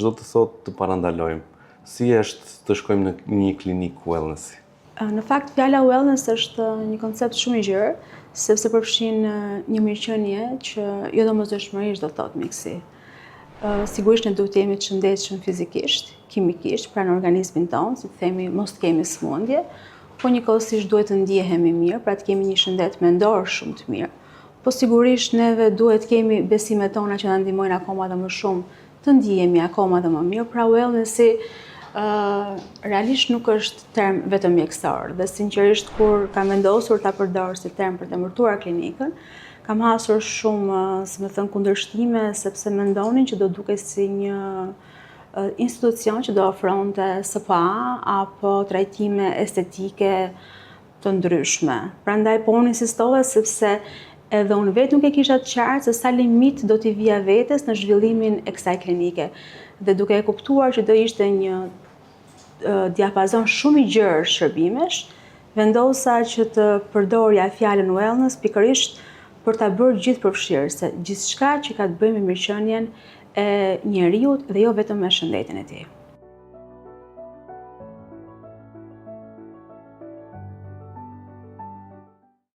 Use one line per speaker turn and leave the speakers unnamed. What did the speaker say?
Ç'do të thotë të parandalojmë? Si është të shkojmë në një klinikë wellnessi?
Në fakt, fjala wellness është një koncept shumë i gjerë, sepse përfshin një mirëqenie që jo domosdoshmërisht do të thotë mjekësi. Sigurisht ne duhet të jemi të shëndetshëm fizikisht, kimikisht, pra në organizmin tonë, si të themi mos të kemi sëmundje, po njëkohësisht duhet të ndjehemi mirë, pra të kemi një shëndet mendor shumë të mirë. Po sigurisht neve duhet të kemi besimet tona që na ndihmojnë akoma dhe më shumë të ndihemi akoma dhe më mirë, pra wellnessi realisht nuk është term vetëm mjekësor dhe sinqerisht kur kam vendosur ta përdor si term për të emërtuar klinikën, kam hasur shumë, si me thënë, kundërshtime sepse mendonin që do dukej si një institucion që do ofronte SPA apo trajtime estetike të ndryshme. Prandaj po unë insistova sepse edhe unë vetë nuk e kisha të qartë se sa limit do t'i vija vetes në zhvillimin e kësaj klinike. Dhe duke e kuptuar që do ishte një diapazon shumë i gjerë shërbimesh, vendosa që të përdorja fjalën wellness pikërisht për ta bërë gjithëpërfshirëse, gjithçka që ka të bëjë me mirëqenien e njeriut dhe jo vetëm me shëndetin e tij.